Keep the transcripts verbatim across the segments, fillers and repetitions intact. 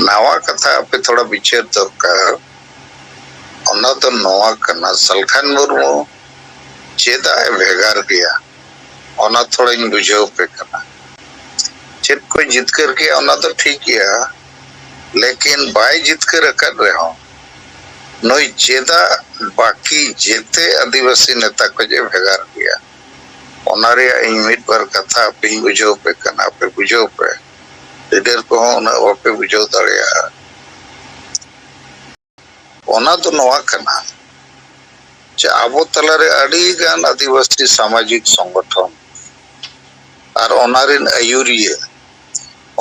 ᱱᱟᱣᱟ ᱠᱟᱛᱷᱟ ᱟᱯᱮ ᱛᱷᱚᱲᱟ ᱵᱤᱪᱟᱹᱨ ᱫᱚᱨᱠᱟᱨ, ᱚᱱᱟ ᱫᱚ ᱱᱚᱣᱟ ᱠᱟᱱᱟ, ᱥᱟᱞᱠᱷᱟᱱ ᱢᱩᱨᱢᱩ ᱪᱮᱫᱟᱜ ᱮ ᱵᱷᱮᱜᱟᱨ ᱜᱮᱭᱟ, ᱚᱱᱟ ᱛᱷᱚᱲᱟᱧ ᱵᱩᱡᱷᱟᱹᱣ ᱯᱮ ᱠᱟᱱᱟ᱾ ᱪᱮᱫ ᱠᱚ ᱡᱤᱛᱠᱟᱹᱨ ᱠᱮᱜᱼᱟ, ᱚᱱᱟ ᱫᱚ ᱴᱷᱤᱠ ᱜᱮᱭᱟ, ᱞᱮᱠᱤᱱ ᱵᱟᱭ ᱡᱤᱛᱠᱟᱹᱨ ᱟᱠᱟᱫ ᱨᱮᱦᱚᱸ, ᱱᱩᱭ ᱪᱮᱫᱟᱜ ᱵᱟᱹᱠᱤ ᱡᱮᱛᱮ ᱟᱹᱫᱤᱵᱟᱹᱥᱤ ᱱᱮᱛᱟ ᱠᱷᱚᱡ ᱮ ᱵᱷᱮᱜᱟᱨ ᱜᱮᱭᱟ? ᱚᱱᱟ ᱨᱮᱭᱟᱜ ᱤᱧ ᱢᱤᱫ ᱵᱟᱨ ᱠᱟᱛᱷᱟ ᱟᱯᱮᱧ ᱵᱩᱡᱷᱟᱹᱣ ᱯᱮ ᱠᱟᱱᱟ, ᱟᱯᱮ ᱵᱩᱡᱷᱟᱹᱣ ᱯᱮ᱾ ᱞᱤᱰᱟᱨ ᱠᱚᱦᱚᱸ ᱩᱱᱟᱹᱜ ᱵᱟᱯᱮ ᱵᱩᱡᱷᱟᱹᱣ ᱫᱟᱲᱮᱭᱟᱜᱼᱟ᱾ ᱚᱱᱟ ᱫᱚ ᱱᱚᱣᱟ ᱠᱟᱱᱟ ᱡᱮ ᱟᱵᱚ ᱛᱟᱞᱟᱨᱮ ᱟᱹᱰᱤ ᱜᱟᱱ ᱟᱹᱫᱤᱵᱟᱹᱥᱤ ᱥᱟᱢᱟᱡᱤᱠ ᱥᱚᱝᱜᱚᱴᱷᱚᱱ ᱟᱨ ᱚᱱᱟ ᱨᱮᱱ ᱟᱹᱭᱩᱨᱤᱭᱟᱹ,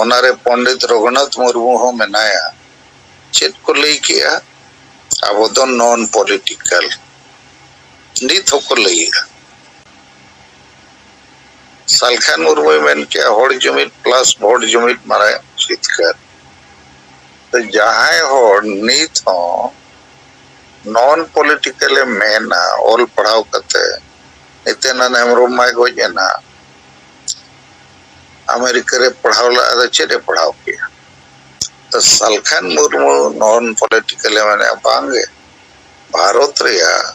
ᱚᱱᱟᱨᱮ ᱯᱚᱱᱰᱤᱛ ᱨᱚᱜᱷᱩᱱᱟᱛᱷ ᱢᱩᱨᱢᱩ ᱦᱚᱸ ᱢᱮᱱᱟᱭᱟ᱾ ᱪᱮᱫ ᱠᱚ ᱞᱟᱹᱭ ᱠᱮᱜᱼᱟ? ᱟᱵᱚ ᱫᱚ ᱱᱚᱱ ᱯᱚᱞᱤᱴᱤᱠᱟᱞ, ᱱᱤᱛ ᱦᱚᱸᱠᱚ ᱞᱟᱹᱭᱮᱜᱼᱟ᱾ ᱥᱟᱞᱠᱷᱟᱱ ᱢᱩᱨᱢᱩᱭ ᱢᱮᱱ ᱠᱮᱜᱼᱟ, ᱦᱚᱲ ᱡᱩᱢᱤᱫ ᱯᱞᱟᱥ ᱵᱷᱳᱴ ᱡᱩᱢᱤᱫ ᱢᱟᱨᱟᱝ ᱡᱤᱛᱠᱟᱹᱨ᱾ ᱛᱚ ᱡᱟᱦᱟᱸᱭ ᱦᱚᱲ ᱱᱤᱛ ᱦᱚᱸ ᱱᱚᱱ ᱯᱚᱞᱤᱴᱤᱠᱟᱞ ᱮ ᱢᱮᱱᱟ, ᱚᱞ ᱯᱟᱲᱦᱟᱣ ᱠᱟᱛᱮ, ᱱᱤᱛᱮᱱᱟᱱ ᱦᱮᱢᱵᱨᱚᱢ ᱢᱟᱭ ᱜᱚᱡ ᱮᱱᱟ, ᱟᱢᱮᱨᱤᱠᱟ ᱨᱮ ᱯᱟᱲᱦᱟᱣ ᱞᱟᱜᱼᱟ, ᱟᱫᱚ ᱪᱮᱫ ᱮ ᱯᱟᱲᱦᱟᱣ ᱠᱮᱜᱼᱟ? ᱛᱚ ᱥᱟᱞᱠᱷᱟᱱ ᱢᱩᱨᱢᱩ ᱱᱚᱱ ᱯᱚᱞᱤᱴᱤᱠᱟᱞ ᱮ ᱢᱮᱱᱮᱫᱼᱟ, ᱵᱟᱝᱜᱮ, ᱵᱷᱟᱨᱚᱛ ᱨᱮᱭᱟᱜ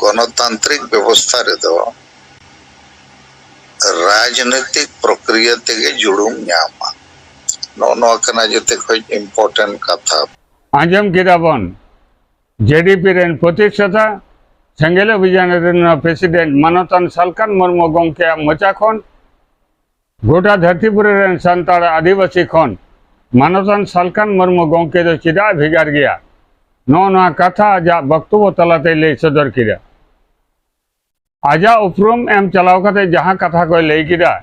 ᱜᱚᱱᱚᱛᱟᱱᱛᱨᱤᱠ ᱵᱮᱵᱚᱥᱛᱷᱟ ᱨᱮᱫᱚ ᱨᱟᱡᱽᱱᱤᱛᱤᱠ ᱯᱨᱚᱠᱨᱤᱭᱟ ᱛᱮᱜᱮ ᱡᱩᱲᱩᱢ ᱧᱟᱢᱟ᱾ ᱱᱚᱜᱼᱚ ᱱᱚᱣᱟ ᱠᱟᱱᱟ ᱡᱚᱛᱚ ᱠᱷᱚᱡ ᱤᱢᱯᱚᱨᱴᱮᱱᱴ ᱠᱟᱛᱷᱟ᱾ ᱟᱸᱡᱚᱢ ᱠᱮᱫᱟ ᱵᱚᱱ, ᱡᱮᱰᱤᱯᱤ ᱨᱮᱱ ᱯᱨᱚᱛᱤᱥᱴᱷᱟᱛᱟ, ᱥᱮᱸᱜᱮᱞ ᱚᱵᱷᱤᱡᱟᱱ ᱨᱮᱱ ᱯᱨᱮᱥᱤᱰᱮᱱᱴ ᱢᱟᱱᱚᱛᱟᱱ ᱥᱟᱞᱠᱷᱟᱱ ᱢᱩᱨᱢᱩ ᱜᱚᱢᱠᱮᱭᱟᱜ ᱢᱚᱪᱟ ᱠᱷᱚᱱ, ᱜᱚᱴᱟ ᱫᱷᱟᱹᱨᱛᱤᱯᱩᱨᱤ ᱨᱮᱱ ᱥᱟᱱᱛᱟᱲ ᱟᱹᱫᱤᱵᱟᱹᱥᱤ ᱠᱷᱚᱱ ᱢᱟᱱᱚᱛᱟᱱ ᱥᱟᱞᱠᱷᱟᱱ ᱢᱩᱨᱢᱩ ᱜᱚᱢᱠᱮ ᱫᱚ ᱪᱮᱫᱟᱜ ᱵᱷᱮᱜᱟᱨ ᱜᱮᱭᱟ? ᱱᱚᱜᱼᱚ ᱱᱚᱣᱟ ᱠᱟᱛᱷᱟ ᱟᱡᱟᱜ ᱵᱚᱠᱛᱚᱵᱚ ᱛᱟᱞᱟᱛᱮᱭ ᱞᱟᱹᱭ ᱥᱚᱫᱚᱨ ᱠᱮᱫᱟ᱾ ᱟᱡᱟᱜ ᱩᱯᱨᱩᱢ ᱮᱢ ᱪᱟᱞᱟᱣ ᱠᱟᱛᱮ ᱡᱟᱦᱟᱸ ᱠᱟᱛᱷᱟ ᱠᱚᱭ ᱞᱟᱹᱭ ᱠᱮᱫᱟ,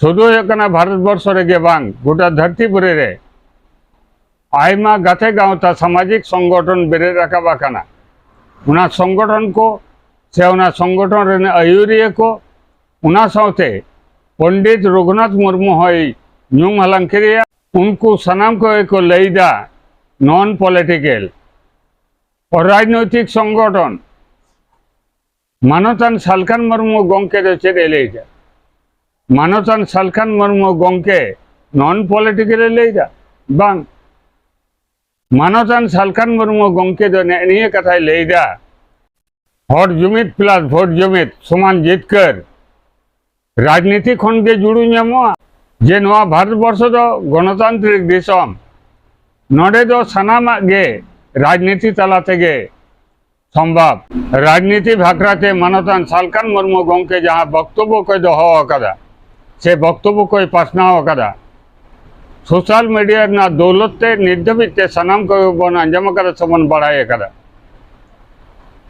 ᱥᱩᱫᱷᱩ ᱦᱩᱭᱩᱜ ᱠᱟᱱᱟ ᱵᱷᱟᱨᱚᱛ ᱵᱚᱨᱥᱚ ᱨᱮᱜᱮ ᱵᱟᱝ, ᱜᱚᱴᱟ ᱫᱷᱟᱹᱨᱛᱤ ᱯᱩᱨᱤ ᱨᱮ ᱟᱭᱢᱟ ᱜᱟᱛᱮ ᱜᱟᱶᱛᱟ ᱥᱟᱢᱟᱡᱤᱠ ᱥᱚᱝᱜᱚᱴᱷᱚᱱ ᱵᱮᱨᱮᱫ ᱨᱟᱠᱟᱵ ᱟᱠᱟᱱᱟ᱾ ᱚᱱᱟ ᱥᱚᱝᱜᱚᱴᱷᱚᱱ ᱠᱚ ᱥᱮ ᱚᱱᱟ ᱥᱚᱝᱜᱚᱴᱷᱚᱱ ᱨᱮᱱ ᱟᱹᱭᱩᱨᱤᱭᱟᱹ ᱠᱚ, ᱚᱱᱟ ᱥᱟᱶᱛᱮ ᱯᱚᱱᱰᱤᱛ ᱨᱚᱜᱷᱩᱱᱟᱛᱷ ᱢᱩᱨᱢᱩ ᱦᱚᱸᱭ ᱧᱩᱢ ᱦᱟᱞᱟᱝ ᱠᱮᱫᱮᱭᱟ᱾ ᱩᱱᱠᱩ ᱥᱟᱱᱟᱢ ᱠᱚᱜᱮ ᱠᱚ ᱞᱟᱹᱭᱫᱟ, ᱱᱚᱱ ᱯᱚᱞᱤᱴᱤᱠᱮᱞ, ᱚᱨᱟᱡᱽᱱᱳᱭᱛᱤᱠ ᱥᱚᱝᱜᱚᱴᱷᱚᱱ᱾ ᱢᱟᱱᱚᱛᱟᱱ ᱥᱟᱞᱠᱷᱟᱱ ᱢᱩᱨᱢᱩ ᱜᱚᱢᱠᱮ ᱫᱚ ᱪᱮᱫ ᱮ ᱞᱟᱹᱭᱫᱟ? ᱢᱟᱱᱚᱛᱟᱱ ᱥᱟᱞᱠᱷᱟᱱ ᱢᱩᱨᱢᱩ ᱜᱚᱢᱠᱮ ᱱᱚᱱ ᱯᱚᱞᱤᱴᱤᱠᱟᱞ ᱮ ᱞᱟᱹᱭ ᱮᱫᱟ? ᱵᱟᱝ᱾ ᱢᱟᱱᱚᱛᱟᱱ ᱥᱟᱞᱠᱷᱟᱱ ᱢᱩᱨᱢᱩ ᱜᱚᱢᱠᱮ ᱫᱚ ᱱᱮᱜᱼᱮ ᱱᱤᱭᱟᱹ ᱠᱟᱛᱷᱟᱭ ᱞᱟᱹᱭ ᱮᱫᱟ, ᱦᱚᱲ ᱡᱩᱢᱤᱫ ᱯᱞᱟᱥ ᱵᱷᱳᱴ ᱡᱩᱢᱤᱫ ᱥᱚᱢᱟᱱ ᱡᱤᱛᱠᱟᱹᱨ᱾ ᱨᱟᱡᱽᱱᱤᱛᱤ ᱠᱷᱚᱱ ᱜᱮ ᱡᱩᱲᱩ ᱧᱟᱢᱚᱜᱼᱟ ᱡᱮ ᱱᱚᱣᱟ ᱵᱷᱟᱨᱚᱛ ᱵᱚᱨᱥᱚ ᱫᱚ ᱜᱚᱱᱚᱛᱟᱱᱛᱨᱤᱠ ᱫᱤᱥᱚᱢ, ᱱᱚᱰᱮ ᱫᱚ ᱥᱟᱱᱟᱢᱟᱜ ᱜᱮ ᱨᱟᱡᱽᱱᱤᱛᱤ ᱛᱟᱞᱟ ᱛᱮᱜᱮ ᱥᱚᱢᱵᱷᱟᱵ᱾ ᱨᱟᱡᱽᱱᱤᱛᱤ ᱵᱷᱟᱠᱨᱟ ᱛᱮ ᱢᱟᱱᱚᱛᱟᱱ ᱥᱟᱞᱠᱷᱟᱱ ᱢᱩᱨᱢᱩ ᱜᱚᱢᱠᱮ ᱡᱟᱦᱟᱸ ᱵᱚᱠᱛᱚᱵᱵᱚ ᱠᱚᱭ ᱫᱚᱦᱚ ᱟᱠᱟᱫᱟ ᱥᱮ ᱵᱚᱠᱛᱚᱵᱵᱚ ᱠᱚᱭ ᱯᱟᱥᱱᱟᱣ ᱟᱠᱟᱫᱟ, ᱥᱳᱥᱟᱞ ᱢᱤᱰᱤᱭᱟ ᱨᱮᱱᱟᱜ ᱫᱚᱣᱞᱚᱛ ᱛᱮ ᱱᱤᱛ ᱫᱷᱟᱹᱵᱤᱡ ᱛᱮ ᱥᱟᱱᱟᱢ ᱠᱚᱜᱮ ᱵᱚᱱ ᱟᱸᱡᱚᱢ ᱟᱠᱟᱫᱟ ᱥᱮᱵᱚᱱ ᱵᱟᱲᱟᱭ ᱟᱠᱟᱫᱟ᱾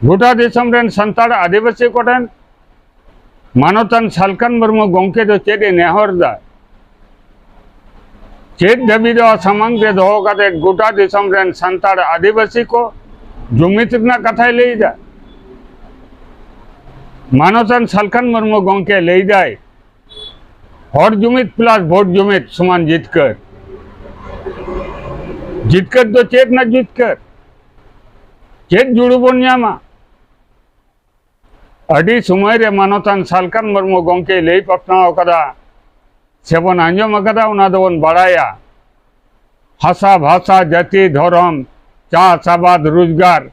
ᱜᱚᱴᱟ ᱫᱤᱥᱚᱢ ᱨᱮᱱ ᱥᱟᱱᱛᱟᱲ ᱟᱹᱫᱤᱵᱟᱹᱥᱤ ᱠᱚᱴᱷᱮᱱ ᱢᱟᱱᱚᱛᱟᱱ ᱥᱟᱞᱠᱷᱟᱱ ᱢᱩᱨᱢᱩ ᱜᱚᱢᱠᱮ ᱫᱚ ᱪᱮᱫ ᱮ ᱱᱮᱦᱚᱨ ᱮᱫᱟ? ᱪᱮᱫ ᱫᱟᱹᱵᱤ ᱫᱚ ᱥᱟᱢᱟᱝ ᱨᱮ ᱫᱚᱦᱚ ᱠᱟᱛᱮ ᱜᱚᱴᱟ ᱫᱤᱥᱚᱢ ᱨᱮᱱ ᱥᱟᱱᱛᱟᱲ ᱟᱹᱫᱤᱵᱟᱹᱥᱤ ᱠᱚ ᱡᱩᱢᱤᱫ ᱨᱮᱱᱟᱜ ᱠᱟᱛᱷᱟᱭ ᱞᱟᱹᱭ ᱮᱫᱟ? ᱢᱟᱱᱚᱛᱟᱱ ᱥᱟᱞᱠᱷᱟᱱ ᱢᱩᱨᱢᱩ ᱜᱚᱢᱠᱮ ᱞᱟᱹᱭ ᱮᱫᱟᱭ, ᱦᱚᱲ ᱡᱩᱢᱤᱫ ᱯᱞᱟᱥ ᱵᱷᱳᱴ ᱡᱩᱢᱤᱫ ᱥᱚᱢᱟᱱ ᱡᱤᱛᱠᱟᱹᱨ᱾ ᱡᱤᱛᱠᱟᱹᱨ ᱫᱚ ᱪᱮᱫ ᱨᱮᱱᱟᱜ ᱡᱤᱛᱠᱟᱹᱨ? ᱪᱮᱫ ᱡᱩᱲᱩ ᱵᱚᱱ ᱧᱟᱢᱟ? ᱟᱹᱰᱤ ᱥᱚᱢᱚᱭ ᱨᱮ ᱢᱟᱱᱚᱛᱟᱱ ᱥᱟᱞᱠᱷᱟᱱ ᱢᱩᱨᱢᱩ ᱜᱚᱢᱠᱮᱭ ᱞᱟᱹᱭ ᱯᱟᱥᱱᱟᱣ ᱟᱠᱟᱫᱟ, ᱥᱮᱵᱚᱱ ᱟᱸᱡᱚᱢ ᱟᱠᱟᱫᱟ, ᱚᱱᱟ ᱫᱚᱵᱚᱱ ᱵᱟᱲᱟᱭᱟ᱾ ᱦᱟᱥᱟ, ᱵᱷᱟᱥᱟ, ᱡᱟᱹᱛᱤ, ᱫᱷᱚᱨᱚᱢ, ᱪᱟᱥ, ᱟᱵᱟᱫ, ᱨᱳᱡᱽᱜᱟᱨ,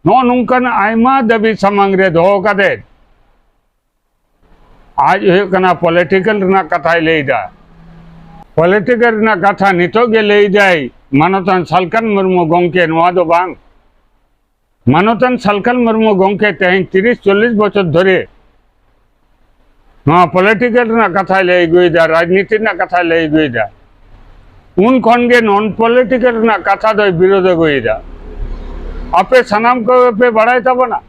ᱱᱚᱜᱼᱚ ᱱᱚᱝᱠᱟᱱ ᱟᱭᱢᱟ ᱫᱟᱹᱵᱤ ᱥᱟᱢᱟᱝ ᱨᱮ ᱫᱚᱦᱚ ᱠᱟᱛᱮ ᱟᱡ ᱦᱩᱭᱩᱜ ᱠᱟᱱᱟ ᱯᱚᱞᱤᱴᱤᱠᱟᱞ ᱨᱮᱱᱟᱜ ᱠᱟᱛᱷᱟᱭ ᱞᱟᱹᱭ ᱮᱫᱟ᱾ ᱯᱚᱞᱤᱴᱤᱠᱟᱞ ᱨᱮᱱᱟᱜ ᱠᱟᱛᱷᱟ ᱱᱤᱛᱚᱜ ᱜᱮ ᱞᱟᱹᱭ ᱮᱫᱟᱭ ᱢᱟᱱᱚᱛᱟᱱ ᱥᱟᱞᱠᱷᱟᱱ ᱢᱩᱨᱢᱩ ᱜᱚᱢᱠᱮ, ᱱᱚᱣᱟ ᱫᱚ ᱵᱟᱝ᱾ ᱢᱟᱱᱚᱛᱟᱱ ᱥᱟᱞᱠᱷᱟᱱ ᱢᱩᱨᱢᱩ ᱜᱚᱢᱠᱮ ᱛᱮᱦᱮᱧ ᱛᱤᱨᱤᱥ ᱪᱚᱞᱞᱤᱥ ᱵᱚᱪᱷᱚᱨ ᱫᱷᱚᱨᱮ ᱱᱚᱣᱟ ᱯᱚᱞᱤᱴᱤᱠᱟᱞ ᱨᱮᱱᱟᱜ ᱠᱟᱛᱷᱟᱭ ᱞᱟᱹᱭ ᱟᱹᱜᱩᱭᱮᱫᱟ, ᱨᱟᱡᱽᱱᱤᱛᱤ ᱨᱮᱱᱟᱜ ᱠᱟᱛᱷᱟᱭ ᱞᱟᱹᱭ ᱟᱹᱜᱩᱭᱮᱫᱟ, ᱩᱱ ᱠᱷᱚᱱ ᱜᱮ ᱱᱚᱱ ᱯᱚᱞᱤᱴᱤᱠᱟᱞ ᱨᱮᱱᱟᱜ ᱠᱟᱛᱷᱟ ᱫᱚᱭ ᱵᱤᱨᱳᱫᱷ ᱟᱹᱜᱩᱭᱮᱫᱟ᱾ ᱟᱯᱮ ᱥᱟᱱᱟᱢ ᱠᱚᱜᱮ ᱯᱮ ᱵᱟᱲᱟᱭ ᱛᱟᱵᱚᱱᱟ,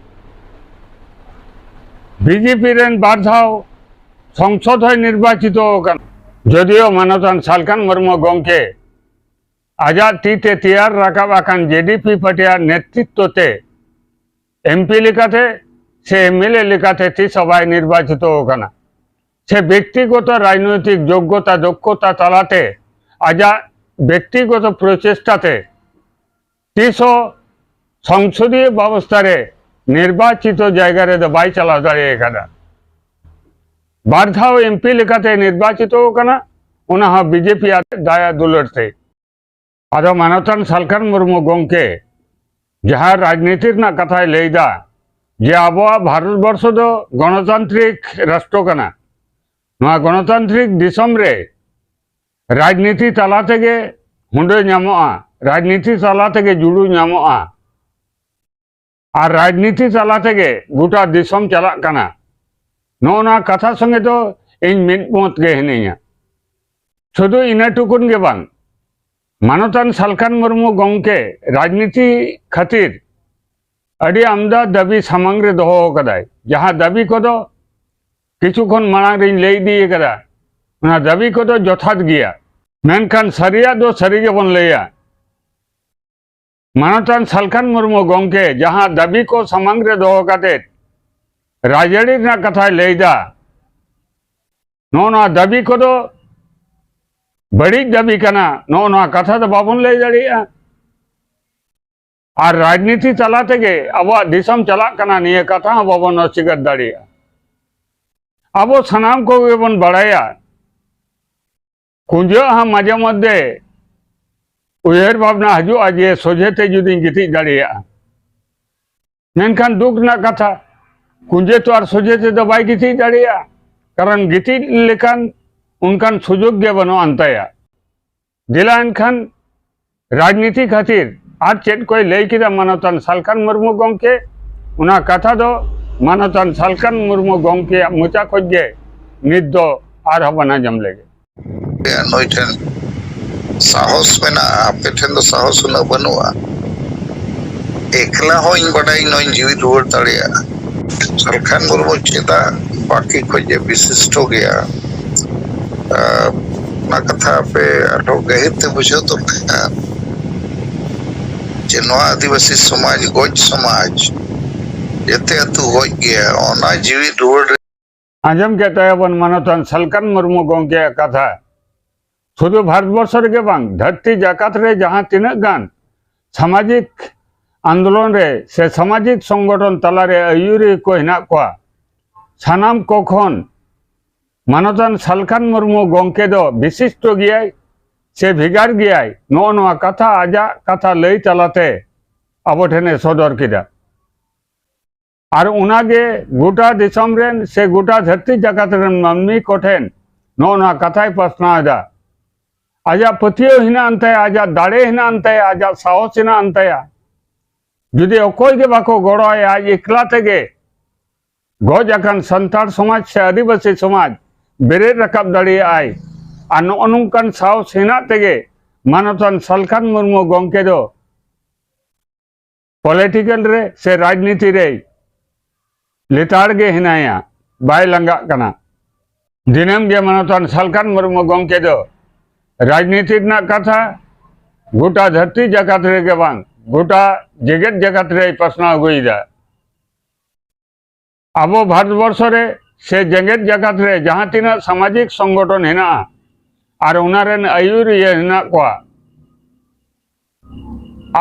ᱵᱤᱡᱮᱯᱤ ᱨᱮᱱ ᱵᱟᱨ ᱫᱷᱟᱣ ᱥᱚᱝᱥᱚᱫ ᱦᱚᱸᱭ ᱱᱤᱨᱵᱟᱪᱤᱛᱚ ᱟᱠᱟᱱᱟ᱾ ᱡᱚᱫᱤᱭᱳ ᱢᱟᱱᱚᱛᱟᱱ ᱥᱟᱞᱠᱷᱟᱱ ᱢᱩᱨᱢᱩ ᱜᱚᱢᱠᱮ ᱟᱡᱟᱜ ᱛᱤ ᱛᱮ ᱛᱮᱭᱟᱨ ᱨᱟᱠᱟᱵ ᱟᱠᱟᱱ ᱡᱮᱰᱤᱯᱤ ᱯᱟᱨᱴᱤᱭᱟᱜ ᱱᱮᱛᱨᱤᱛᱛᱚ ᱛᱮ ᱮᱢᱯᱤ ᱞᱮᱠᱟᱛᱮ ᱥᱮ ᱮᱢᱮᱞᱮ ᱞᱮᱠᱟᱛᱮ ᱛᱤᱥ ᱦᱚᱸ ᱵᱟᱭ ᱱᱤᱨᱵᱟᱪᱤᱛᱚ ᱟᱠᱟᱱᱟ, ᱥᱮ ᱵᱮᱠᱛᱤᱜᱚᱛᱚ ᱨᱟᱡᱽᱱᱳᱭᱛᱤᱠ ᱡᱳᱜᱽᱜᱚᱛᱟ ᱫᱚᱠᱷᱚᱛᱟ ᱛᱟᱞᱟᱛᱮ ᱟᱡᱟᱜ ᱵᱮᱠᱛᱤᱜᱚᱛᱚ ᱯᱨᱚᱪᱮᱥᱴᱟ ᱛᱮ ᱛᱤᱥ ᱦᱚᱸ ᱥᱚᱝᱥᱚᱫᱤᱭᱚ ᱵᱮᱵᱚᱥᱛᱷᱟ ᱨᱮ ᱱᱤᱨᱵᱟᱪᱤᱛᱚ ᱡᱟᱭᱜᱟ ᱨᱮᱫᱚ ᱵᱟᱭ ᱪᱟᱞᱟᱣ ᱫᱟᱲᱮ ᱟᱠᱟᱫᱟ᱾ ᱵᱟᱨ ᱫᱷᱟᱣ ᱮᱢᱯᱤ ᱞᱮᱠᱟᱛᱮ ᱱᱤᱨᱵᱟᱪᱤᱛᱚ ᱟᱠᱟᱱᱟ, ᱚᱱᱟ ᱦᱚᱸ ᱵᱤᱡᱮᱯᱤ ᱟᱜ ᱫᱟᱭᱟ ᱫᱩᱞᱟᱹᱲ ᱛᱮ᱾ ᱟᱫᱚ ᱢᱟᱱᱚᱛᱟᱱ ᱥᱟᱞᱠᱷᱟᱱ ᱢᱩᱨᱢᱩ ᱜᱚᱢᱠᱮ ᱡᱟᱦᱟᱸ ᱨᱟᱡᱽᱱᱤᱛᱤ ᱨᱮᱱᱟᱜ ᱠᱟᱛᱷᱟᱭ ᱞᱟᱹᱭᱫᱟ, ᱡᱮ ᱟᱵᱚᱣᱟᱜ ᱵᱷᱟᱨᱚᱛ ᱵᱚᱨᱥᱚ ᱫᱚ ᱜᱚᱱᱚᱛᱟᱱᱛᱨᱤᱠ ᱨᱟᱥᱴᱨᱚ ᱠᱟᱱᱟ, ᱱᱚᱣᱟ ᱜᱚᱱᱚᱛᱟᱱᱛᱨᱤᱠ ᱫᱤᱥᱚᱢ ᱨᱮ ᱨᱟᱡᱽᱱᱤᱛᱤ ᱛᱟᱞᱟ ᱛᱮᱜᱮ ᱦᱩᱸᱰᱟᱹ ᱧᱟᱢᱚᱜᱼᱟ, ᱨᱟᱡᱽᱱᱤᱛᱤ ᱛᱟᱞᱟ ᱛᱮᱜᱮ ᱡᱩᱲᱩ ᱧᱟᱢᱚᱜᱼᱟ, ᱟᱨ ᱨᱟᱡᱽᱱᱤᱛᱤ ᱛᱟᱞᱟ ᱛᱮᱜᱮ ᱜᱚᱴᱟ ᱫᱤᱥᱚᱢ ᱪᱟᱞᱟᱜ ᱠᱟᱱᱟ᱾ ᱱᱚᱜᱼᱚ ᱱᱚᱣᱟ ᱠᱟᱛᱷᱟ ᱥᱚᱸᱜᱮ ᱫᱚ ᱤᱧ ᱢᱤᱫ ᱢᱚᱛ ᱜᱮ ᱦᱤᱱᱟᱹᱧᱟ᱾ ᱥᱩᱫᱷᱩ ᱤᱱᱟᱹ ᱴᱩᱠᱩᱱ ᱜᱮ ᱵᱟᱝ, ᱢᱟᱱᱚᱛᱟᱱ ᱥᱟᱞᱠᱷᱟᱱ ᱢᱩᱨᱢᱩ ᱜᱚᱢᱠᱮ ᱨᱟᱡᱽᱱᱤᱛᱤ ᱠᱷᱟᱹᱛᱤᱨ ᱟᱹᱰᱤ ᱟᱢᱫᱟ ᱫᱟᱹᱵᱤ ᱥᱟᱢᱟᱝ ᱨᱮ ᱫᱚᱦᱚ ᱟᱠᱟᱫᱟᱭ᱾ ᱡᱟᱦᱟᱸ ᱫᱟᱹᱵᱤ ᱠᱚᱫᱚ ᱠᱤᱪᱷᱩ ᱠᱷᱚᱱ ᱢᱟᱲᱟᱝ ᱨᱤᱧ ᱞᱟᱹᱭ ᱤᱫᱤ ᱟᱠᱟᱫᱟ, ᱚᱱᱟ ᱫᱟᱹᱵᱤ ᱠᱚᱫᱚ ᱡᱚᱛᱷᱟᱛ ᱜᱮᱭᱟ, ᱢᱮᱱᱠᱷᱟᱱ ᱥᱟᱹᱨᱤᱭᱟᱜ ᱫᱚ ᱥᱟᱹᱨᱤ ᱜᱮᱵᱚᱱ ᱞᱟᱹᱭᱟ᱾ ᱢᱟᱱᱚᱛᱟᱱ ᱥᱟᱞᱠᱷᱟᱱ ᱢᱩᱨᱢᱩ ᱜᱚᱢᱠᱮ ᱡᱟᱦᱟᱸ ᱫᱟᱹᱵᱤ ᱠᱚ ᱥᱟᱢᱟᱝ ᱨᱮ ᱫᱚᱦᱚ ᱠᱟᱛᱮ ᱨᱟᱡᱽᱟᱹᱨᱤ ᱨᱮᱱᱟᱜ ᱠᱟᱛᱷᱟᱭ ᱞᱟᱹᱭᱫᱟ, ᱱᱚᱜᱼᱚ ᱱᱚᱣᱟ ᱫᱟᱹᱵᱤ ᱠᱚᱫᱚ ᱵᱟᱹᱲᱤᱡ ᱫᱟᱹᱵᱤ ᱠᱟᱱᱟ, ᱱᱚᱜᱼᱚ ᱱᱚᱣᱟ ᱠᱟᱛᱷᱟ ᱫᱚ ᱵᱟᱵᱚᱱ ᱞᱟᱹᱭ ᱫᱟᱲᱮᱭᱟᱜᱼᱟ᱾ ᱟᱨ ᱨᱟᱡᱽᱱᱤᱛᱤ ᱛᱟᱞᱟ ᱛᱮᱜᱮ ᱟᱵᱚᱣᱟᱜ ᱫᱤᱥᱚᱢ ᱪᱟᱞᱟᱜ ᱠᱟᱱᱟ, ᱱᱤᱭᱟᱹ ᱠᱟᱛᱷᱟ ᱦᱚᱸ ᱵᱟᱵᱚᱱ ᱚᱥᱤᱠᱟᱨ ᱫᱟᱲᱮᱭᱟᱜᱼᱟ᱾ ᱟᱵᱚ ᱥᱟᱱᱟᱢ ᱠᱚᱜᱮ ᱵᱚᱱ ᱵᱟᱲᱟᱭᱟ, ᱠᱩᱸᱡᱟᱹᱜ ᱦᱚᱸ ᱢᱟᱡᱷᱮ ᱢᱚᱫᱽᱫᱷᱮ ᱩᱭᱦᱟᱹᱨ ᱵᱷᱟᱵᱽᱱᱟ ᱦᱤᱡᱩᱜᱼᱟ ᱡᱮ ᱥᱚᱡᱷᱮ ᱛᱮ ᱡᱩᱫᱤᱧ ᱜᱤᱛᱤᱡ ᱫᱟᱲᱮᱭᱟᱜᱼᱟ᱾ ᱢᱮᱱᱠᱷᱟᱱ ᱫᱩᱠ ᱨᱮᱱᱟᱜ ᱠᱟᱛᱷᱟ, ᱠᱩᱸᱡᱟᱹ ᱛᱚ ᱟᱨ ᱥᱚᱡᱷᱮ ᱛᱮᱫᱚ ᱵᱟᱭ ᱜᱤᱛᱤᱡ ᱫᱟᱲᱮᱭᱟᱜᱼᱟ, ᱠᱟᱨᱚᱱ ᱜᱤᱛᱤᱡ ᱞᱮᱠᱟᱱ ᱚᱱᱠᱟᱱ ᱥᱩᱡᱳᱜᱽ ᱜᱮ ᱵᱟᱹᱱᱩᱜ ᱟᱱ ᱛᱟᱭᱟ᱾ ᱫᱮᱞᱟ ᱮᱱᱠᱷᱟᱱ ᱨᱟᱡᱽᱱᱤᱛᱤ ᱠᱷᱟᱹᱛᱤᱨ ᱟᱨ ᱪᱮᱫ ᱠᱚᱭ ᱞᱟᱹᱭ ᱠᱮᱫᱟ ᱢᱟᱱᱚᱛᱟᱱ ᱥᱟᱞᱠᱷᱟᱱ ᱢᱩᱨᱢᱩ ᱜᱚᱢᱠᱮ, ᱚᱱᱟ ᱠᱟᱛᱷᱟ ᱫᱚ ᱢᱟᱱᱚᱛᱟᱱ ᱥᱟᱞᱠᱷᱟᱱ ᱢᱩᱨᱢᱩ ᱜᱚᱢᱠᱮᱭᱟᱜ ᱢᱚᱪᱟ ᱠᱷᱚᱱ ᱜᱮ ᱱᱤᱛ ᱫᱚ ᱟᱨᱦᱚᱸ ᱵᱚᱱ ᱟᱸᱡᱚᱢ ᱞᱮᱜᱮ᱾ ᱱᱩᱭ ᱴᱷᱮᱱ ᱥᱟᱦᱚᱥ ᱢᱮᱱᱟᱜᱼᱟ, ᱟᱯᱮ ᱴᱷᱮᱱ ᱫᱚ ᱥᱟᱦᱚᱥ ᱩᱱᱟᱹᱜ ᱵᱟᱹᱱᱩᱜᱼᱟ᱾ ᱮᱠᱞᱟ ᱦᱚᱸᱧ ᱵᱟᱰᱟᱭ, ᱱᱚᱣᱟᱧ ᱡᱤᱣᱤ ᱨᱩᱣᱟᱹᱲ ᱫᱟᱲᱮᱭᱟᱜᱼᱟ᱾ ᱥᱟᱞᱠᱷᱟᱱ ᱢᱩᱨᱢᱩ ᱪᱮᱫᱟᱜ ᱵᱟᱹᱠᱤ ᱠᱷᱚᱱ ᱡᱮ ᱵᱤᱥᱤᱥᱴᱚ ᱜᱮᱭᱟ, ᱟᱨ ᱚᱱᱟ ᱠᱟᱛᱷᱟ ᱟᱯᱮ ᱟᱨᱦᱚᱸ ᱜᱟᱹᱦᱤᱨ ᱛᱮ ᱵᱩᱡᱷᱟᱹᱣ ᱫᱚᱨᱠᱟᱨ, ᱡᱮ ᱱᱚᱣᱟ ᱟᱹᱫᱤᱵᱟᱹᱥᱤ ᱥᱚᱢᱟᱡᱽ, ᱜᱚᱡ ᱥᱚᱢᱟᱡᱽ, ᱡᱮᱛᱮ ᱟᱹᱛᱩ ᱜᱚᱡ ᱜᱮᱭᱟ, ᱚᱱᱟ ᱡᱤᱣᱤ ᱨᱩᱣᱟᱹᱲ ᱨᱮ ᱟᱸᱡᱚᱢ ᱠᱮᱫ ᱛᱟᱭᱟᱵᱚᱱ ᱢᱟᱱᱚᱛᱟᱱ ᱥᱟᱞᱠᱷᱟᱱ ᱢᱩᱨᱢᱩ ᱜᱚᱢᱠᱮᱭᱟᱜ ᱠᱟᱛᱷᱟ᱾ ᱥᱩᱫᱷᱩ ᱵᱷᱟᱨᱚᱛ ᱵᱚᱨᱥᱚ ᱨᱮᱜᱮ ᱵᱟᱝ, ᱫᱷᱟᱹᱨᱛᱤ ᱡᱟᱠᱟᱛ ᱨᱮ ᱡᱟᱦᱟᱸ ᱛᱤᱱᱟᱹᱜ ᱜᱟᱱ ᱥᱟᱢᱟᱡᱤᱠ ᱟᱱᱫᱳᱞᱚᱱ ᱨᱮ ᱥᱮ ᱥᱟᱢᱟᱡᱤᱠ ᱥᱚᱝᱜᱚᱴᱷᱚᱱ ᱛᱟᱞᱟᱨᱮ ᱟᱹᱭᱩᱨᱤᱭᱟᱹ ᱠᱚ ᱦᱮᱱᱟᱜ ᱠᱚᱣᱟ, ᱥᱟᱱᱟᱢ ᱠᱚ ᱠᱷᱚᱱ ᱢᱟᱱᱚᱛᱟᱱ ᱥᱟᱞᱠᱷᱟᱱ ᱢᱩᱨᱢᱩ ᱜᱚᱢᱠᱮ ᱫᱚ ᱵᱤᱥᱤᱥᱴᱚ ᱜᱮᱭᱟᱭ ᱥᱮ ᱵᱷᱮᱜᱟᱨ ᱜᱮᱭᱟᱭ, ᱱᱚᱜᱼᱚ ᱱᱚᱣᱟ ᱠᱟᱛᱷᱟ ᱟᱡᱟᱜ ᱠᱟᱛᱷᱟ ᱞᱟᱹᱭ ᱛᱟᱞᱟᱛᱮ ᱟᱵᱚ ᱴᱷᱮᱱᱮ ᱥᱚᱫᱚᱨ ᱠᱮᱫᱟ᱾ ᱟᱨ ᱚᱱᱟᱜᱮ ᱜᱚᱴᱟ ᱫᱤᱥᱚᱢ ᱨᱮᱱ ᱥᱮ ᱜᱚᱴᱟ ᱫᱷᱟᱹᱨᱛᱤ ᱡᱟᱠᱟᱛ ᱨᱮᱱ ᱢᱟᱹᱱᱢᱤ ᱠᱚᱴᱷᱮᱱ ᱱᱚᱜᱼᱚ ᱱᱚᱣᱟ ᱠᱟᱛᱷᱟᱭ ᱯᱟᱥᱱᱟᱣ ᱮᱫᱟ᱾ ᱟᱡᱟᱜ ᱯᱟᱹᱛᱭᱟᱹᱣ ᱦᱮᱱᱟᱜ ᱟᱱ ᱛᱟᱭᱟ, ᱟᱡᱟᱜ ᱫᱟᱲᱮ ᱦᱮᱱᱟᱜ ᱟᱱ ᱛᱟᱭᱟ, ᱟᱡᱟᱜ ᱥᱟᱦᱚᱥ ᱦᱮᱱᱟᱜ ᱟᱱ ᱛᱟᱭᱟ᱾ ᱡᱩᱫᱤ ᱚᱠᱚᱭ ᱜᱮ ᱵᱟᱠᱚ ᱜᱚᱲᱚ ᱟᱭᱟ, ᱟᱡ ᱮᱠᱞᱟ ᱛᱮᱜᱮ ᱜᱚᱡ ᱟᱠᱟᱱ ᱥᱟᱱᱛᱟᱲ ᱥᱚᱢᱟᱡᱽ ᱥᱮ ᱟᱹᱫᱤᱵᱟᱹᱥᱤ ᱥᱚᱢᱟᱡᱽ ᱵᱮᱨᱮᱫ ᱨᱟᱠᱟᱵ ᱫᱟᱲᱮᱭᱟᱜᱼᱟᱭ᱾ ᱟᱨ ᱱᱚᱜᱼᱚ ᱱᱚᱝᱠᱟᱱ ᱥᱟᱦᱚᱥ ᱦᱮᱱᱟᱜ ᱛᱮᱜᱮ ᱢᱟᱱᱚᱛᱟᱱ ᱥᱟᱞᱠᱷᱟᱱ ᱢᱩᱨᱢᱩ ᱜᱚᱢᱠᱮ ᱫᱚ ᱯᱚᱞᱤᱴᱤᱠᱮᱞ ᱨᱮ ᱥᱮ ᱨᱟᱡᱽᱱᱤᱛᱤ ᱨᱮᱭ ᱞᱮᱛᱟᱲ ᱜᱮ ᱦᱮᱱᱟᱭᱟ, ᱵᱟᱭ ᱞᱟᱸᱜᱟᱜ ᱠᱟᱱᱟ᱾ ᱫᱤᱱᱟᱹᱢ ᱜᱮ ᱢᱟᱱᱚᱛᱟᱱ ᱥᱟᱞᱠᱷᱟᱱ ᱢᱩᱨᱢᱩ ᱜᱚᱢᱠᱮ ᱫᱚ ᱨᱟᱡᱽᱱᱤᱛᱤ ᱨᱮᱱᱟᱜ ᱠᱟᱛᱷᱟ ᱜᱚᱴᱟ ᱫᱷᱟᱹᱨᱛᱤ ᱡᱟᱠᱟᱛ ᱨᱮᱜᱮ ᱵᱟᱝ, ᱜᱚᱴᱟ ᱡᱮᱜᱮᱛ ᱡᱟᱠᱟᱛ ᱨᱮᱭ ᱯᱟᱥᱱᱟᱣ ᱟᱹᱜᱩᱭᱮᱫᱟ᱾ ᱟᱵᱚ ᱵᱷᱟᱨᱚᱛᱵᱚᱨᱥᱚ ᱨᱮ ᱥᱮ ᱡᱮᱜᱮᱛ ᱡᱟᱠᱟᱛ ᱨᱮ ᱡᱟᱦᱟᱸ ᱛᱤᱱᱟᱹᱜ ᱥᱟᱢᱟᱡᱤᱠ ᱥᱚᱝᱜᱚᱴᱷᱚᱱ ᱦᱮᱱᱟᱜᱼᱟ ᱟᱨ ᱚᱱᱟ ᱨᱮᱱ ᱟᱹᱭᱩᱨᱤᱭᱟᱹ ᱦᱮᱱᱟᱜ ᱠᱚᱣᱟ,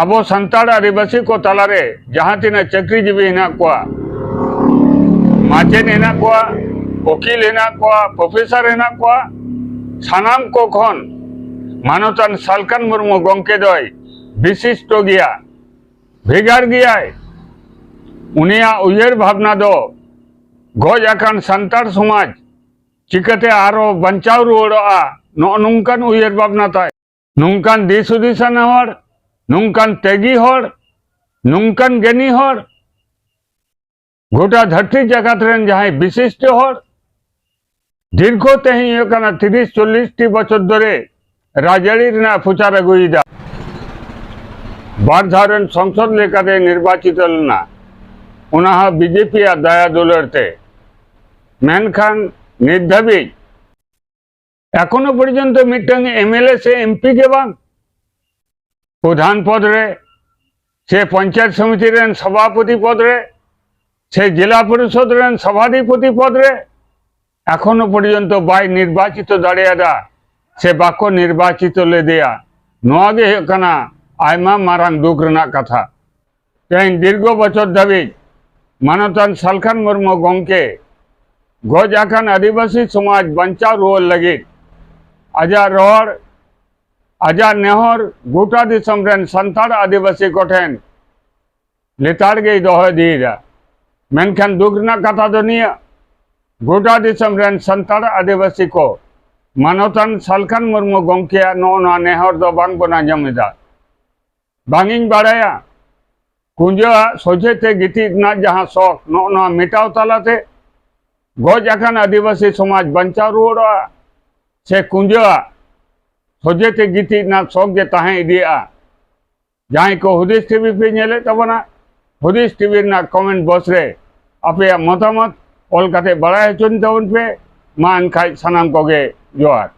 ᱟᱵᱚ ᱥᱟᱱᱛᱟᱲ ᱟᱹᱫᱤᱵᱟᱹᱥᱤ ᱠᱚ ᱛᱟᱞᱟᱨᱮ ᱡᱟᱦᱟᱸ ᱛᱤᱱᱟᱹᱜ ᱪᱟᱹᱠᱨᱤᱡᱤᱵᱤ ᱦᱮᱱᱟᱜ ᱠᱚᱣᱟ, ᱢᱟᱪᱮᱫ ᱦᱮᱱᱟᱜ ᱠᱚᱣᱟ, ᱩᱠᱤᱞ ᱦᱮᱱᱟᱜ ᱠᱚᱣᱟ, ᱯᱨᱚᱯᱷᱮᱥᱚᱨ ᱦᱮᱱᱟᱜ ᱠᱚᱣᱟ, ᱥᱟᱱᱟᱢ ᱠᱚ ᱠᱷᱚᱱ ᱢᱟᱱᱚᱛᱟᱱ ᱥᱟᱞᱠᱷᱟᱱ ᱢᱩᱨᱢᱩ ᱜᱚᱢᱠᱮ ᱫᱚᱭ ᱵᱤᱥᱤᱥᱴᱚ ᱜᱮᱭᱟ, ᱵᱷᱮᱜᱟᱨ ᱜᱮᱭᱟᱭ᱾ ᱩᱱᱤᱭᱟᱜ ᱩᱭᱦᱟᱹᱨ ᱵᱷᱟᱵᱽᱱᱟ ᱫᱚ ᱜᱚᱡ ᱟᱠᱟᱱ ᱥᱟᱱᱛᱟᱲ ᱥᱚᱢᱟᱡᱽ ᱪᱤᱠᱟᱹᱛᱮ ᱟᱨᱚ ᱵᱟᱧᱪᱟᱣ ᱨᱩᱣᱟᱹᱲᱚᱜᱼᱟ, ᱱᱚᱜᱼᱚ ᱱᱚᱝᱠᱟᱱ ᱩᱭᱦᱟᱹᱨ ᱵᱷᱟᱵᱽᱱᱟ ᱛᱟᱭ᱾ ᱱᱚᱝᱠᱟᱱ ᱫᱤᱥ ᱦᱩᱫᱤᱥᱟᱱ ᱦᱚᱲ, ᱱᱚᱝᱠᱟᱱ ᱛᱮᱜᱤ ᱦᱚᱲ, ᱱᱚᱝᱠᱟᱱ ᱜᱮᱱᱤ ᱦᱚᱲ, ᱜᱚᱴᱟ ᱫᱷᱟᱹᱨᱛᱤ ᱡᱟᱠᱟᱛ ᱨᱮᱱ ᱡᱟᱦᱟᱸᱭ ᱵᱤᱥᱤᱥᱴᱚ ᱦᱚᱲ, ᱫᱤᱨᱜᱷᱚ ᱛᱮᱦᱮᱧ ᱦᱩᱭᱩᱜ ᱠᱟᱱᱟ ᱛᱤᱨᱤᱥ ᱪᱚᱞᱞᱤᱥ ᱴᱤ ᱵᱚᱪᱷᱚᱨ ᱫᱷᱚᱨᱮ ᱨᱟᱡᱽᱟᱹᱨᱤ ᱨᱮᱱᱟᱜ ᱯᱨᱚᱪᱟᱨ ᱟᱹᱜᱩᱭᱮᱫᱟ᱾ ᱵᱟᱨ ᱫᱷᱟᱣ ᱨᱮᱱ ᱥᱚᱝᱥᱚᱫ ᱞᱮᱠᱟᱛᱮ ᱱᱤᱨᱵᱟᱪᱤᱛ ᱞᱮᱱᱟ, ᱚᱱᱟ ᱦᱚᱸ ᱵᱤᱡᱮᱯᱤ ᱟᱜ ᱫᱟᱭᱟ ᱫᱩᱞᱟᱹᱲ ᱛᱮ᱾ ᱢᱮᱱᱠᱷᱟᱱ ᱱᱤᱛ ᱫᱷᱟᱹᱵᱤᱡ ᱮᱠᱷᱚᱱᱳ ᱯᱚᱨᱡᱚᱱᱛᱚ ᱢᱤᱫᱴᱟᱝ ᱮᱢᱮᱞᱮ ᱥᱮ ᱮᱢᱯᱤ ᱜᱮ ᱵᱟᱝ, ᱯᱨᱚᱫᱷᱟᱱ ᱯᱚᱫᱽ ᱨᱮ ᱥᱮ ᱯᱚᱧᱪᱟᱭᱮᱛ ᱥᱚᱢᱤᱛᱤ ᱨᱮᱱ ᱥᱚᱵᱷᱟᱯᱚᱛᱤ ᱯᱚᱫᱽ ᱨᱮ ᱥᱮ ᱡᱮᱞᱟ ᱯᱚᱨᱤᱥᱚᱫᱽ ᱨᱮᱱ ᱥᱚᱵᱷᱟᱫᱷᱤᱯᱚᱛᱤ ᱯᱚᱫᱽ ᱨᱮ ᱮᱠᱷᱚᱱᱳ ᱯᱚᱨᱡᱚᱱᱛᱚ ᱵᱟᱭ ᱱᱤᱨᱵᱟᱪᱤᱛᱚ ᱫᱟᱲᱮᱭᱟᱫᱟ ᱥᱮ ᱵᱟᱠᱚ ᱱᱤᱨᱵᱟᱪᱤᱛᱚ ᱞᱮᱫᱮᱭᱟ᱾ ᱱᱚᱣᱟ ᱜᱮ ᱦᱩᱭᱩᱜ ᱠᱟᱱᱟ ᱟᱭᱢᱟ ᱢᱟᱨᱟᱝ ᱫᱩᱠ ᱨᱮᱱᱟᱜ ᱠᱟᱛᱷᱟ᱾ ᱛᱮᱦᱮᱧ ᱫᱤᱨᱜᱷᱚ ᱵᱚᱪᱷᱚᱨ ᱫᱷᱟᱹᱵᱤᱡ ᱢᱟᱱᱚᱛᱟᱱ ᱥᱟᱞᱠᱷᱟᱱ ᱢᱩᱨᱢᱩ ᱜᱚᱢᱠᱮ ᱜᱚᱡ ᱟᱠᱟᱱ ᱟᱹᱫᱤᱵᱟᱹᱥᱤ ᱥᱚᱢᱟᱡᱽ ᱵᱟᱧᱪᱟᱣ ᱨᱩᱣᱟᱹᱲ ᱞᱟᱹᱜᱤᱫ ᱟᱡᱟᱜ ᱨᱚᱲ, ᱟᱡᱟᱜ ᱱᱮᱦᱚᱨ ᱜᱚᱴᱟ ᱫᱤᱥᱚᱢ ᱨᱮᱱ ᱥᱟᱱᱛᱟᱲ ᱟᱹᱫᱤᱵᱟᱹᱥᱤ ᱠᱚᱴᱷᱮᱱ ᱞᱮᱛᱟᱲ ᱜᱮᱭ ᱫᱚᱦᱚ ᱤᱫᱤᱭᱮᱫᱟ᱾ ᱢᱮᱱᱠᱷᱟᱱ ᱫᱩᱠ ᱨᱮᱱᱟᱜ ᱠᱟᱛᱷᱟ ᱫᱚ ᱱᱤᱭᱟᱹ, ᱜᱚᱴᱟ ᱫᱤᱥᱚᱢ ᱨᱮᱱ ᱥᱟᱱᱛᱟᱲ ᱟᱹᱫᱤᱵᱟᱹᱥᱤ ᱠᱚ ᱢᱟᱱᱚᱛᱟᱱ ᱥᱟᱞᱠᱷᱟᱱ ᱢᱩᱨᱢᱩ ᱜᱚᱢᱠᱮᱭᱟᱜ ᱱᱚᱜᱼᱚ ᱱᱚᱣᱟ ᱱᱮᱦᱚᱨ ᱫᱚ ᱵᱟᱝ ᱵᱚᱱ ᱟᱸᱡᱚᱢ ᱮᱫᱟ᱾ ᱵᱟᱝ ᱤᱧ ᱵᱟᱲᱟᱭᱟ, ᱠᱩᱸᱡᱟᱹᱣᱟᱜ ᱥᱚᱡᱷᱮ ᱛᱮ ᱜᱤᱛᱤᱡ ᱨᱮᱱᱟᱜ ᱡᱟᱦᱟᱸ ᱥᱚᱠ, ᱱᱚᱜᱼᱚ ᱱᱚᱣᱟ ᱢᱮᱴᱟᱣ ᱛᱟᱞᱟᱛᱮ ᱜᱚᱡ ᱟᱠᱟᱱ ᱟᱹᱫᱤᱵᱟᱹᱥᱤ ᱥᱚᱢᱟᱡᱽ ᱵᱟᱧᱪᱟᱣ ᱨᱩᱣᱟᱹᱲᱚᱜᱼᱟ, ᱥᱮ ᱠᱩᱸᱡᱟᱹᱣᱟᱜ ᱥᱚᱡᱷᱮ ᱛᱮ ᱜᱤᱛᱤᱡ ᱨᱮᱱᱟᱜ ᱥᱚᱠ ᱜᱮ ᱛᱟᱦᱮᱸ ᱤᱫᱤᱜᱼᱟ? ᱡᱟᱦᱟᱸᱭ ᱠᱚ ᱦᱩᱫᱤᱥ ᱴᱤᱵᱷᱤ ᱯᱮ ᱧᱮᱞᱮᱫ ᱛᱟᱵᱚᱱᱟ, ᱦᱩᱫᱤᱥ ᱴᱤᱵᱷᱤ ᱨᱮᱱᱟᱜ ᱠᱚᱢᱮᱱᱴ ᱵᱚᱠᱥ ᱨᱮ ᱟᱯᱮᱭᱟᱜ ᱢᱚᱛᱟᱢᱚᱛ ᱚᱞ ᱠᱟᱛᱮ ᱵᱟᱲᱟᱭ ᱦᱚᱪᱚᱧ ᱛᱟᱵᱚᱱ ᱯᱮ᱾ ᱢᱟ ᱮᱱᱠᱷᱟᱡ ᱥᱟᱱᱟᱢ ᱠᱚᱜᱮ ᱡᱚᱦᱟᱨ᱾